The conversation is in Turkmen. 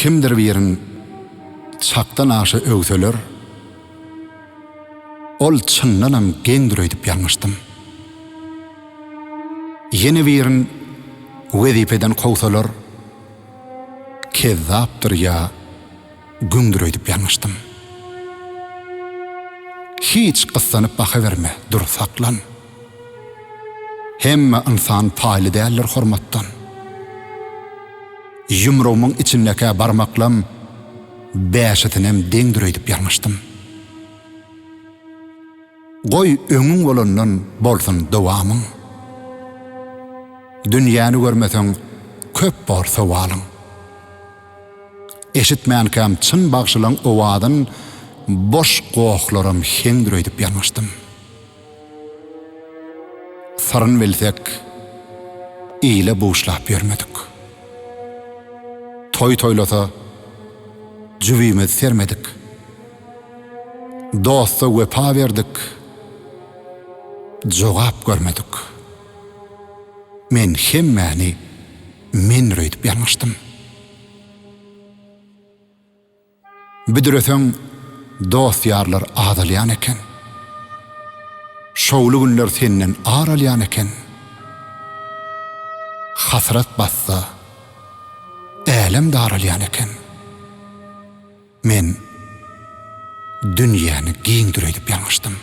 Kimdir birin çakdan aşa öwseler, ol çyndanam geňdir öýdüp ýalňyşdym. Ýene birin wezipeden kowsalar, kezzapdyr ýa güňdür öýdüp ýalňyşdym. Hiç gyssanyp baha berme, dur saklan. Hemme ynsan paýly däldir hormatdan. Ýumrugymyň içindekä barmaklam bäşisinem deňdir öýdüp ýalňyşdym. Goý öňüň bolandan bolsun dowamyň. Dünýäni görmeseň köp bor sowalyň. Eşitmänkäm çyn bagşylaň owazyn boş gohlaram heňdir öýdüp ýalňyşdym. Syryn bilsek, ile buşlap ýörmedik. Toý toýlasa, jübimizi sermedik. Dosta wepa berdik, jogap görmedik. Men hemmäni mendir öýdüp ýalňyşdym. Büdreseň dost-ýarlar azalýan eken. Şowly günler senden ar alýan eken. Hasrat bassa, älem daralýan eken. Men dünýäni giňdir öýdüp ýalňyşdym.